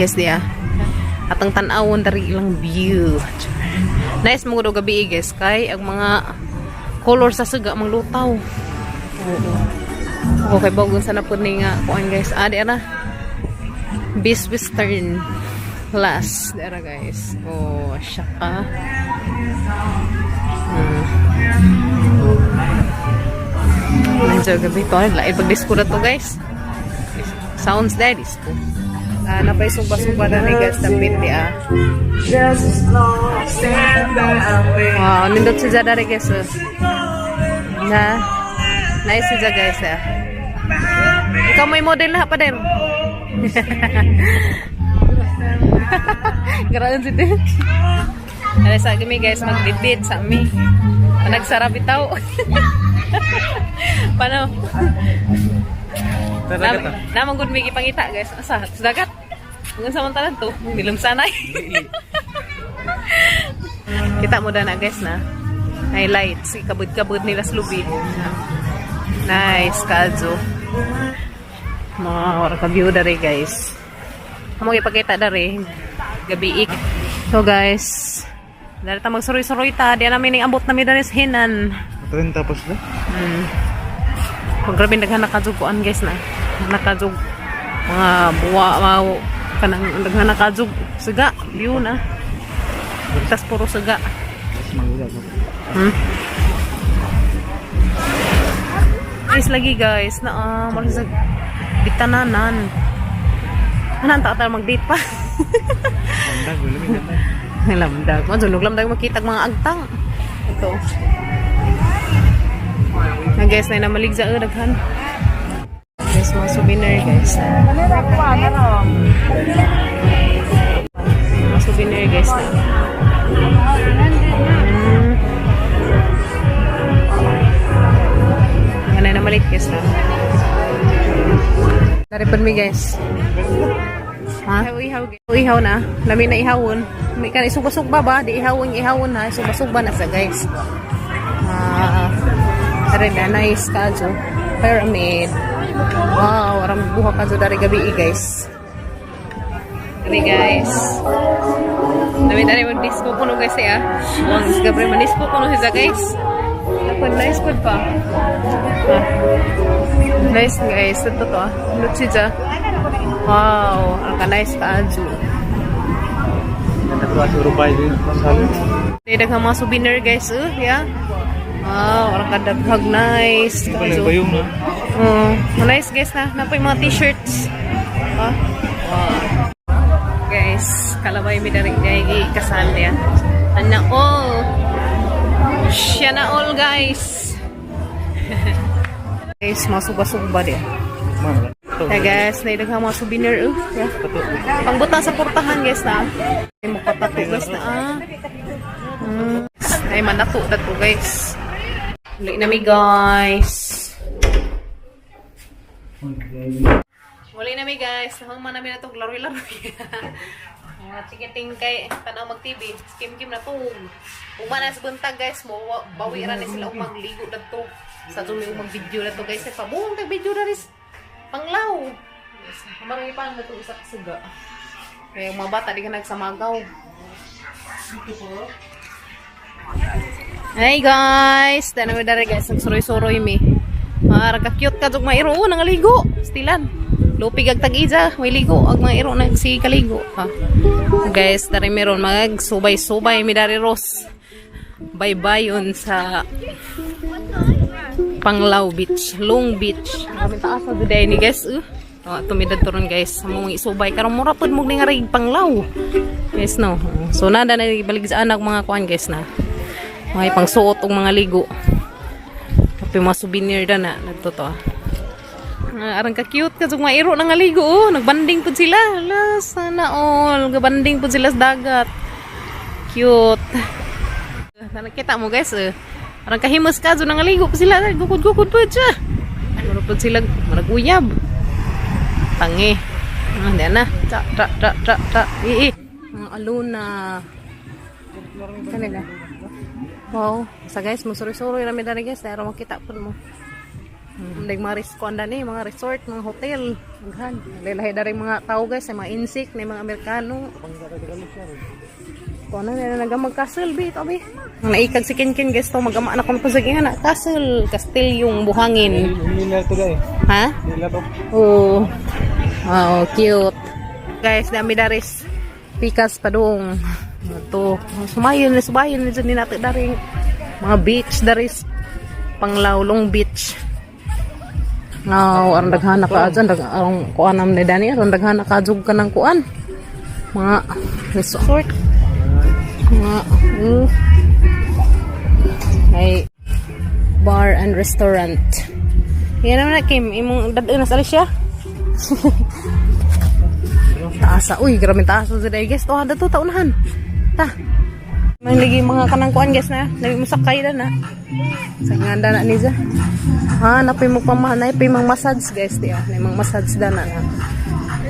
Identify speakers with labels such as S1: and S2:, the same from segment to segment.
S1: Guys, diya. Atang tan-awon dari ilang view. Nice mo gud gabi, guys, kay ang mga color sa suga manglutaw. Oo. Okay, bagon sa na pud ni nga kuan, guys. Ah, di ara. Best Western Plus. Di ara, guys. Oh, siya ka. Medyo gabi to. Lain pag disco na to, guys. Sounds there, disco. Ah, napay sugba-sugba na ni, guys, tapit di ah. Wow, nindot si Jada rin, guys, oh. Na. Nice si Jada, guys, ah. Ikaw may model na pa din. Garaan si din. Ano sa mi, guys, magbitbit sa mi. Nagsara bitaw. Paano?
S2: Talaga ta.
S1: Namang gud may gipangita, guys. Asa? Sa dagat. Hanggang sa man tanan to. Nilom sanay. Kita mo na, guys, na. Highlights. Kabud-kabud nila sa lubi. Nice, kazo. Mga ora ka view dere, guys. Amo ipakita dere gabi. So guys, dali ta magsuroy-suroy ta. Di namin ning abot nami dere sa Hinan.
S2: Ito rin tapos na.
S1: Kung grabe daghan nakadjog kuan, guys, na. Nakadjog mga buwa mga kanang daghan nakadjog suga view na. Tas puro suga.
S2: Mas magulag.
S1: Guys, lagi, guys, na ah, mura sa bitananan. Ano ang ta mag-date pa?
S2: Lamdag, wala may lamdag.
S1: Lamdag. Mo sunog lamdag makita mga agtang. Ito. Na guys, na namaligsa daghan. Guys, mga souvenir, guys. Mga souvenir, guys, na. Ano na namalit, guys, na. Dari pa mi, guys. Ha? Ihaw, ihaw na. Lami na ihawon. May kan isugba-sugba ba? Di ihawon, ihawon na. Isugba-sugba na sa, guys. Ah, dari na nice kadyo. Pyramid. Wow, aram buha kadyo dari gabi, guys. Dari, guys. Dami dari mo disco kuno, guys, eh, ah. Wang gabre man disco kuno siya, guys. Dapat nice pud pa. Ah. Nice, guys. Ito to ah. Lut siya. Wow, ang ka-nice kaadyo. Hindi daghang mga souvenir, guys, yeah. Wow, ang kadaghag nice.
S2: Pala bayong na.
S1: Oh, nice, guys, na. Napay mga t-shirts. Ah. Wow. Guys, kalabay mi dari gay kasal niya. Ana all. Siya na all, guys. Guys, mga suba-suba diya.
S2: Mana?
S1: Yeah, guys, na daghang mga souvenir, yeah. Pangbutang sa portahan, guys, na. Ay mapatato, guys, na ah. Ay manato dato, guys. Uli na mi, guys. Muli na mi, guys. Nahuma namin na itong laroy-laroy. Mga chikiting kay tanaw mag TV. Skim-kim na to. Uma na sa buntag, guys. Mo bawi ra ni sila og magligo na to. Sa tumi og mag-video na to, guys. Pabuong kag video na ris. Panglaw. Yes. Marami pa ang nato isa ka suga. Kaya yung mga bata di ka nagsamagaw. Hey guys! Dana mi dara, guys, nagsuroy-suroy mi. Mara ka cute ka jug mairo oh, nangaligo. Stilan. Lupig ag tag-ija, may ligo ag mga iro nagsi kaligo. Ha. Guys, dari meron magsubay-subay mi dari ros. Bye-bye sa Panglao Beach, Long Beach. Kami taas sa day ni, guys. Oh, tumidad to ron, guys. Among isubay karon mura pud mo nga rig Panglao. Guys, no. So nada na ibalik sa anak mga kuan, guys, na. Mga ipangsuot og mga ligo. Kape mga souvenir da na nagtotoo. Ah, arang ka cute ka mga iro na nga ligo oh. Nagbanding pud sila. Hala, sana all. Gabanding pud sila sa dagat. Cute. Nakita mo, guys, eh. Arang kahimos ka so nangaligo pa sila. Gukod-gukod pa siya. Mura pud sila murag uyab. Tangi. Ah, di na. Ta ta ta ta ta. I, i. Ang aluna. Kanila. Wow. Sa guys, mo suroy-suroy rami dali, guys. Pero makita pud mo. Like mga kuan ni, mga resort, mga hotel. Daghan. Lahi dari mga tao, guys, ay mga insik, na mga Amerikano. Kuan na nila nagamag castle bi ito bi. Ang naikag si Kinkin, guys, to magama na kung pasagihan na castle, kastilyong buhangin.
S2: Hindi na ito eh.
S1: Ha?
S2: Hindi na to.
S1: Oh. Wow, cute. Guys, dami daris pikas padung. Ito. Sumayon, sumayon na dyan natin daring mga beach daris Panglao, Long Beach. Ngaw, aron daghan na ka dyan, arong kuan nam ni Dani, aron daghan na ka jug ka ng kuan. Mga resort. Mga ay bar and restaurant. Yan naman na, Kim. Imong dad na sa Alicia. Taasa. Uy, grabe taasa sa day, guys. Tuha to, taunahan. Ta. May lagi mga kanang kuan, guys, na. Lagi mo sakay na na. Sa nga na niya. Ah, napay mo pa napay mang massage, guys, di ah. Nay mang massage da na na.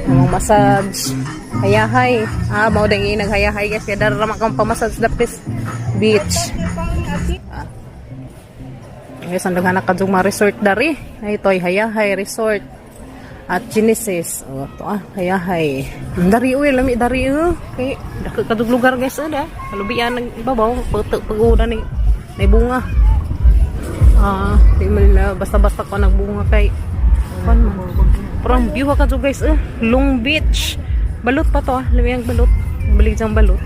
S1: Mang massage. Hayahay. Ah, mao dang naghayahay, guys. Kaya dara man kang pamassage dapit beach. Ah. Guys, ang daghan na kadtong mga resort dari. Ay, ito ay Hayahay Resort. At Genesis. Oh, ito ah, Hayahay. Dari uy, lami dari oh. Kay dako kadtong lugar, guys, oh, da. Kalubian ng ibabaw, puto paguda ni may bunga. Ah, di man na basta-basta ko nagbunga kay kuan man. Pero ang view ka guys, eh. Long Beach. Balot pa to ah, lami ang balot. Balik diyang balot.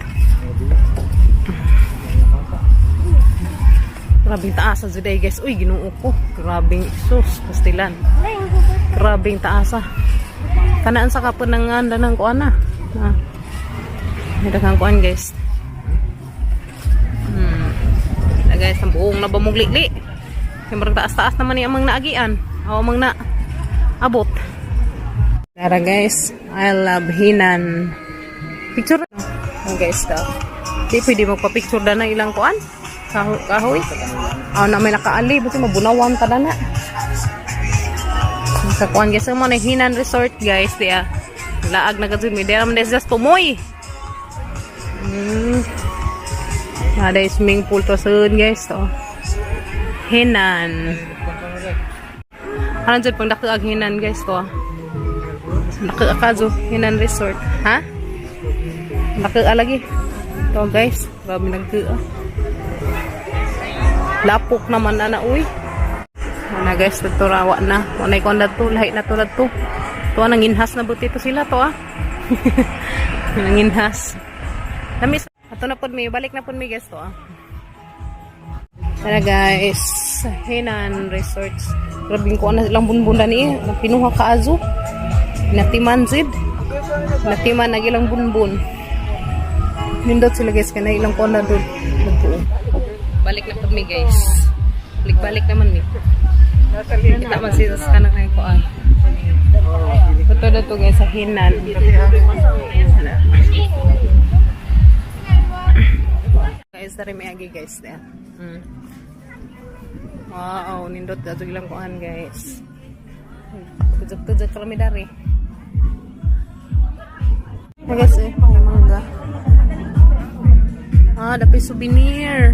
S1: Grabing taasa today, guys. Uy, ginoo ko. Grabing sus, pastilan. Grabing taasa. Kanaan sa kapon ng anda ng kuan na. Ah. May daghang kuan, guys. Na guys, ang buong na bamugli-li. Kaya marag taas-taas naman ni amang naagian. O amang na abot. Tara, guys, I love Hinan. Picture. Oh, guys, to. Di pwede magpa-picture na ng ilang kuan. Kahoy. Ah, na may nakaali. Buti mabunawan ta na. Sa kuan, guys, mo na Hinan Resort, guys, di ah. Laag na kadto mi. Dira man just tumoy. Ada swimming pool to soon, guys, to. Hinan. Ano dyan pang dako ang Hinan, guys, to. Ah. Dako akazo Hinan Resort. Ha? Dako lagi. To, guys, grabe nagkaa. Lapok naman na na uy. Wala, guys, ito rawa na. Wala ko na to, lahi na to na to. To ah, nanginhas na buti to sila to ah. Nanginhas. Namis. Ato na pod mi, balik na pod mi, guys, to ah. Tara, guys, Hinan Resorts. Grabe ko na silang bunbunda ni. Pinuha ka azo. Natiman zid. Natiman nag ilang bunbun. Nindot sila, guys, kaya na ilang kuan na doon. Nagbuo. Balik na pod mi, guys. Balik-balik naman mi. Kita man siya sa kanang kay kuan. Ito na to, guys, sa Hinan. Guys, dari may agi, guys. There. Wow, nindot ato ilang kuan, guys. Tujok-tujok kami dari. Ay, guys, eh, may mangga. Ah, dapit souvenir.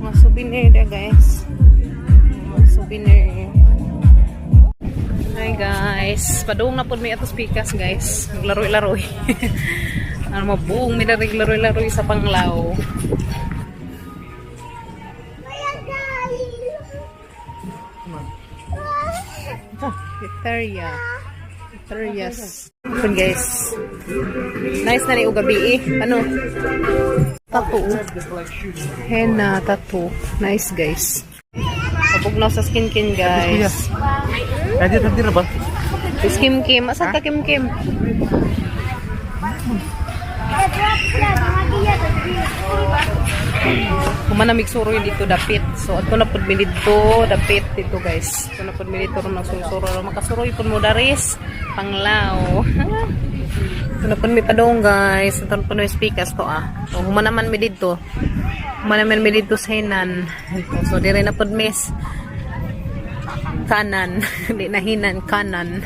S1: Mga souvenir there, guys. Mga souvenir. Hi, guys. Padung na po may atos pikas, guys. Naglaro-laro. Ano mabuong mi dari laro-laro sa Panglao. Victoria. Victorias. Ito, guys. Nice na ni ugabi eh. Ano? Tattoo. Henna tattoo. Nice, guys. Pabugnaw sa skin kin, guys.
S2: Tadi tadi ba?
S1: Skim kim. Asa ka, Kim Kim? Kumanamig suroy dito dapit. So ato na pud mi didto dapit dito, guys. Ato na pud mi dito ron magsursuro. Makasuroy pud mo daris Panglao. Ato na pud mi padong, guys. Ato na pud mi speakers to ah. So human naman mi didto. Human naman mi didto sa Hinan. So dire na pud miss kanan. Di na Hinan, kanan.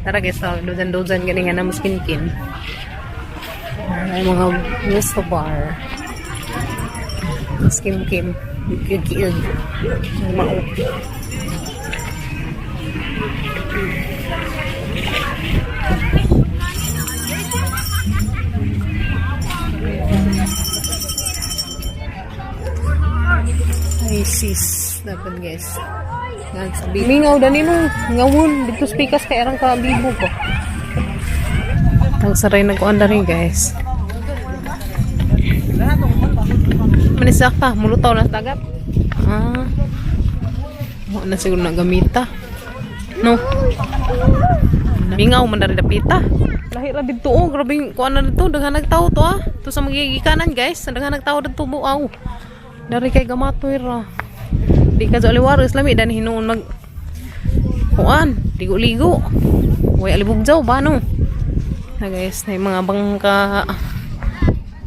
S1: Tara, guys, so, dudan-dudan galing nga na muskinkin. Ay, mga resto bar. Skim kim. Kiil. Mao. Oasis. Dapat, guys. Yan, sabi. Mingaw dani no. Ngawon dito speakers kay arang ka bibo ko. Ang saray nagkuan rin, guys. Manisak ta, mulutaw na sa dagat. Ah. Wa na siguro na gamita. No. Mingaw man na rin dapita. Lahi ra didto, oh, grabe kuan na didto, daghan nagtawo to ah. To sa magigikanan, guys, daghan nagtawo didto buaw. Dari kay gamatoy ra. Di ka aliwaros lami dan hinuon mag kuan, ligo-ligo. Way alibugjaw ba no? Na guys, na yung mga bangka.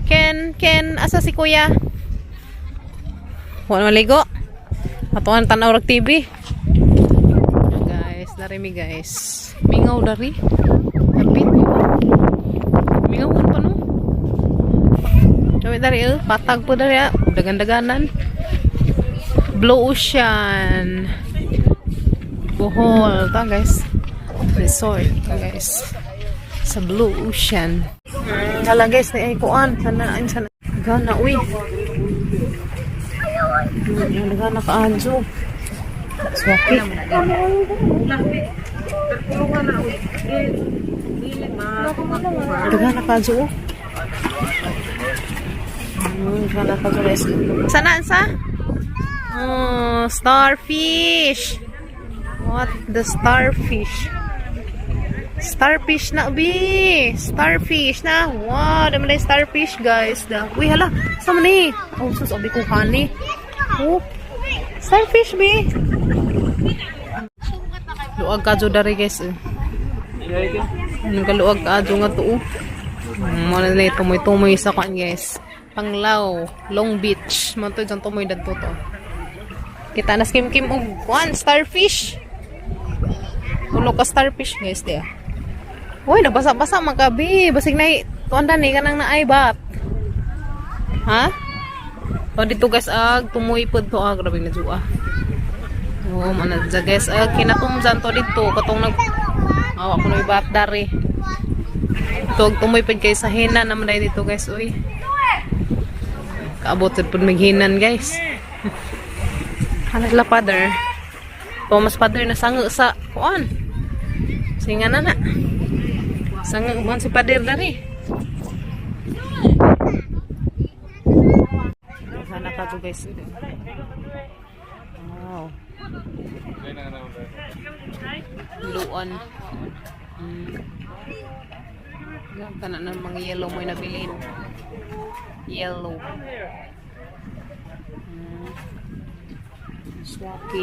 S1: Ken, Ken, asa si kuya? Wala maligo. Atuan tanaw rag TV. Guys, dari mi, guys. Mingaw dari. Kapit. Mingaw pa no. Dami dari eh, patag po dari ah. Dagan-daganan. Blue Ocean. Bohol, ta guys. Resort, ta guys. Sa Blue Ocean. Hala guys, na ay kuan sana ay sana. Gana uy. Yung nagana ka anjo. Swaki. Nagana ka anjo. Oh. Nagana ka anjo guys. Sana sa? Oh, starfish. What the starfish? Starfish na, bi. Starfish na. Wow, dami na yung starfish, guys. Da. Uy, hala. Sama ni? Oh, sus, abi ko kani. Oh. Starfish, bi. Luag ka dari, guys. Eh. Anong kaluag ka nga to, oh. Muna na tumoy-tumoy sa kuan, guys. Panglao, Long Beach. Mo to dyan tumoy dadto to. Kita na skim kim og kuan starfish. Tulo ka starfish, guys, di ah. Uy, nabasa-basa makabi. Basig na tuan ni kanang naay bat. Ha? O dito guys ag tumoy pod to ah, grabe na juwa. Oh, mana dya guys ag kinatumzan to dito katong nag awa ko no bat dari. Tog tumoy pod kay sa hinan naman dahil dito, guys, uy. Kaabot sad pod maghinan, guys. Ano sila, father? Thomas father na sango sa kuan. Singa na na. Sango man si father dari. Sana ka to, guys. Wow. Luan. Tanan ng mga yellow mo yung nabilin. Yellow. Swaki.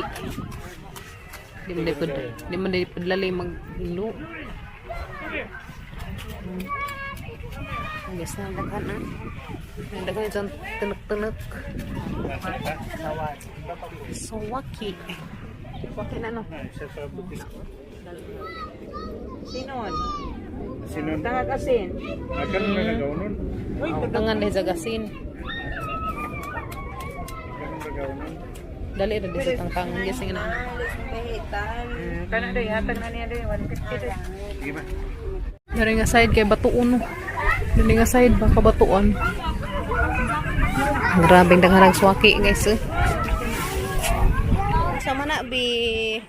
S1: Di man di pud lali maglo. Ang guys na daghan ah. Ang daghan itong tunok-tunok. Swaki. Swaki na no. Sinon.
S2: Sinon.
S3: Tangag asin.
S2: Akan na nagaunon.
S1: Tangan dahil sa gasin.
S2: Akan nagaunon.
S1: Dali ra di sa tangtangan guys nga na.
S3: Kana day, hatag na niya day, 150 day.
S2: Sige ba?
S1: Dari nga side kay batuon no. Dari nga side baka batuon. Grabeng daghan swaki, guys. Eh. Sama na bi.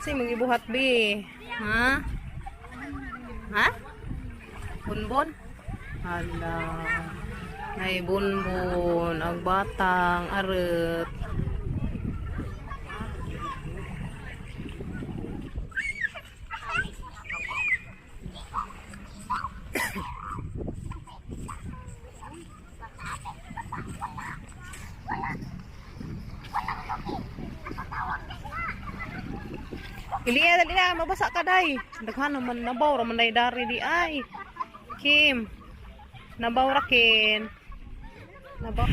S1: Si magibuhat bi. Ha? Ha? Bonbon? Hala. Ay bonbon, ang batang aret. Iliya, dali na, mabasa ka day. Daghan naman nabaw ra man day dari di ay. Kim. Nabaw ra kin. Nabaw.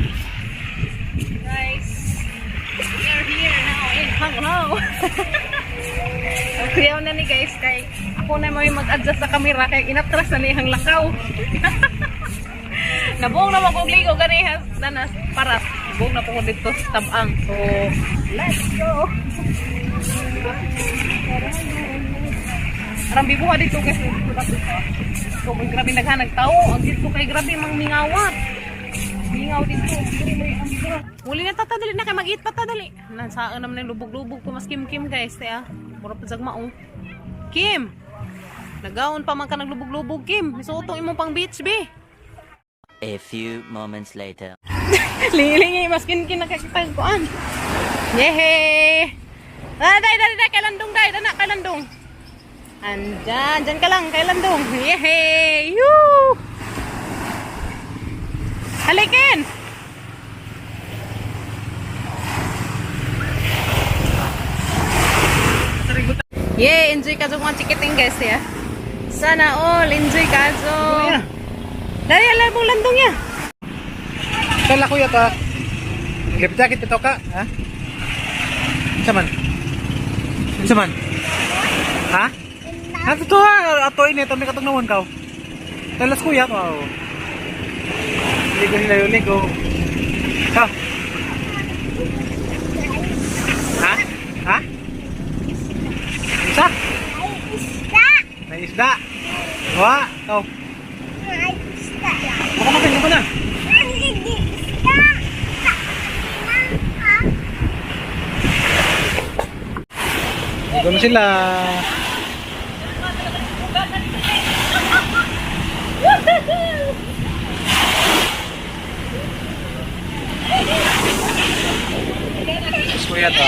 S1: Guys, we are here now in Panglao. Ang kuyaw na ni guys kay ako na may mag-adjust sa camera kay inatras na niyang lakaw. Nabuong na mo ligo gani danas parat. Buong na po ko dito sa Tabang. So, let's go. Arang bibuha dito guys. So, may grabe naghanag tao. Ang dito kay grabe mang mingawat. Mingaw dito. Dili may ang Muli na tata, dali na kay mag-eat pa ta, dali. Nasaan naman yung lubog-lubog ko mas Kim Kim, guys, te ah. Mura pa jag maong. Kim. Nagaon pa man ka naglubog-lubog, Kim. Misuotong imong pang beach, be.
S4: A few moments later.
S1: Lingi-lingi, mas kin-kin nakakita kuan. Yehey! Ah, dai, dai, dai, kay landong, dai, dana, kay landong. Andyan, dyan ka lang, kay landong. Yehey! Yoo! Halikin! Yay! Enjoy ka mga chikiting, guys, ya. Sana all, enjoy ka so. Dali, alam mong landong ya.
S2: Kala kuya ta. Life jacket ito ka, ha? Unsa man? Unsa man? Ha? Ha totoo ha, ato ini ito may katugnawan ka. Talas kuya ka. Oh. Ligo nila yung ligo. Ha? Ha? Ha? Isa?
S5: Isda!
S2: May isda. Wa, ikaw.
S5: May isda.
S2: Baka maganyan ko na.
S5: Hindi isda.
S2: Ligo na sila. Tapos kuya to.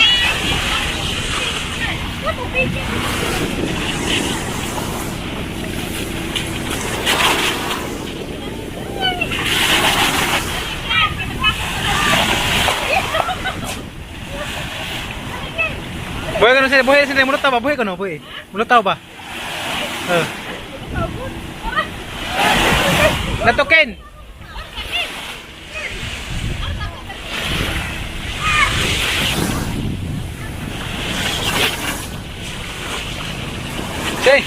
S2: Buhay ka na sila, buhay sila, mulot ba? Buhay ka no, buhay. Mulot ba? Eh. Natukin! Okay.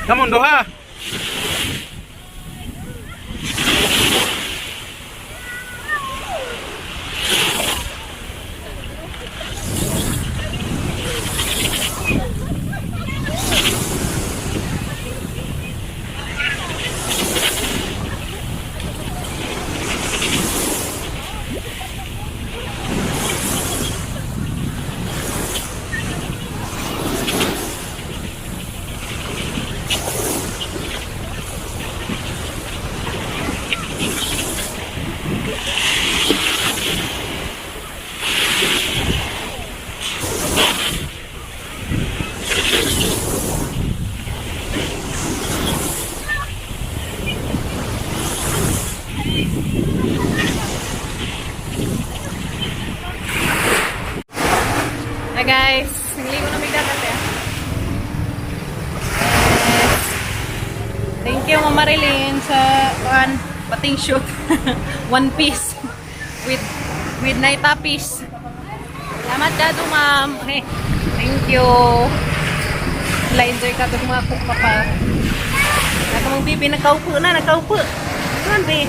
S2: Come on, Doha.
S1: Hi guys, nagligo na may dagat eh. Yes. Thank you, Mama Marilyn, sa kuan pating shoot. One piece with night tapis. Salamat dado, ma'am. Okay. Thank you. Wala, enjoy ka itong mga kupa pa. Ako mong bibi, nakaupo na, nakaupo. Saan, be?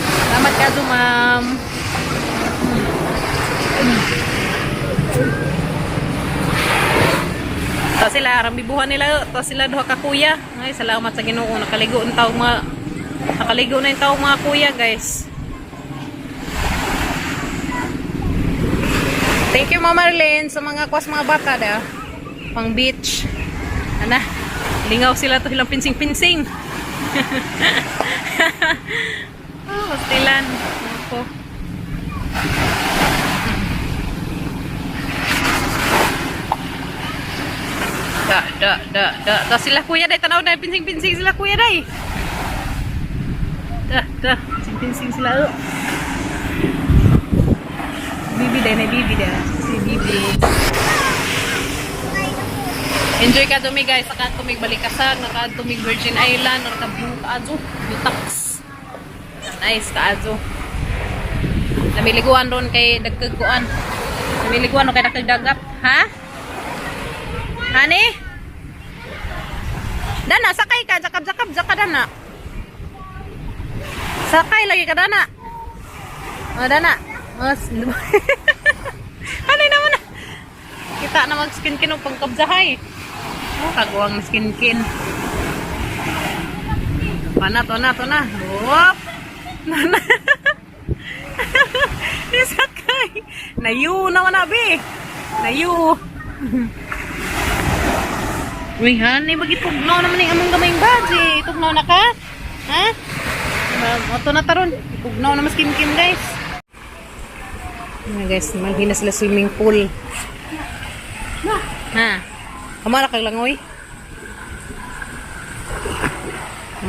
S1: Salamat ka ma'am. Ta sila rambibuhan nila, ta sila duha ka kuya. Ay, salamat sa Ginoo, nakaligo ang tao mga nakaligo na yung tao mga kuya, guys. Thank you, Mama Marlene, sa mga kwas mga bata da. Pang beach. Ana, lingaw sila to ilang pinsing-pinsing. Oh, pastilan. Ako. Da, da, da, da. Da sila kuya day. Tanaw na, pinsing-pinsing sila kuya day. Da, da. Pinsing-pinsing sila. Oh. Bibi day, na bibi day. Si bibi. Enjoy ka dumi guys. Naka tumig Balikasag, naka tumig Virgin Island, naka Kaadzo, Lutax. Nice kaadzo. Namiliguan ron kay dagkagkuan. Namiliguan ron kay dagkag dagat. Ha? Hani? Dana, sakay ka. Jakab, jakab, jaka dana. Sakay lagi ka dana. Oh, dana. Mas. Ano naman na? Kita na mag skin kin og pagkabzahay. Oh, kagawang skin kin. Pana to na to na. Whoop. Nana. Sakay. Nayu na wana be. Nayu. Uy, han, eh, bagi tugnaw naman yung among gamayng baji. Tugnaw na ka? Ha? Ato na taron. Tugnaw na mas kim-kim, guys. Mga guys, malhin na sila swimming pool. Ha? Kamara kag langoy?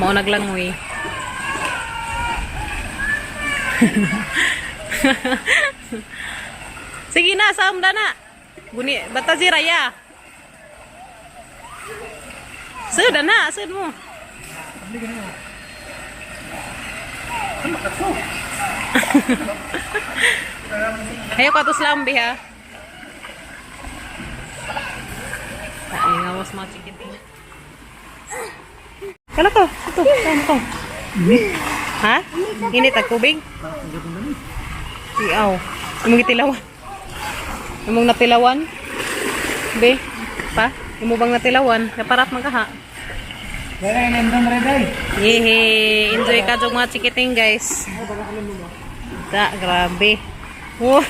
S1: Mao naglangoy. Sige na, sa na. Guni, bata si Raya. Sud na, sud mo. Ayaw ka to slambi ha. Ay, nga mas mga chikiting. Kala ko, ito, saan ko? Ha? Init ang tubig? Iyaw. Imong gitilawan. Imong natilawan? Be, pa? Imo bang natilawan? Kaparat man ka ha? Yehey! Enjoy ka dyan mga chikiting guys. Da, grabe. Oh.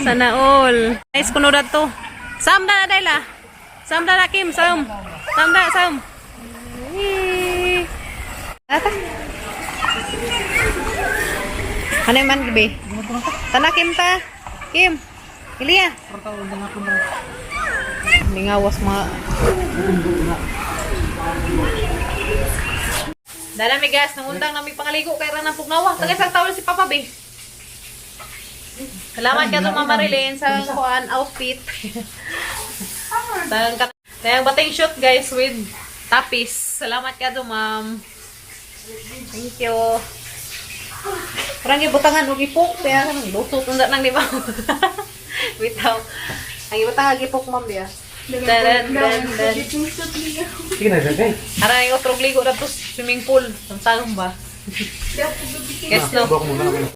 S1: Sana all. Nice kuno to. Sam da na dayla. Sam da na Kim, sam. Sam da, sam. Yee. Ata. Ano man gabi? Tana Kim ta. Kim. Ilya. Lingawas mga. Dala mi guys, nangundang nami pangaligo kay ra ng pugnawa. Tagay sang tawol si Papa B. Salamat ka to Mama Marilyn sa kuan outfit. Sa Tayang bating shoot guys with tapis. Salamat ka to ma'am. Thank you. Parang gibutangan og ipok kaya kanang luto tunda nang di ba? Bitaw. Ang gibutangan og ipok ma'am diya. Dan dan dan.
S2: Sige na, day.
S1: Aray, otrog ligo na to swimming pool. Ang ba? Yes, no.
S2: Buwak muna.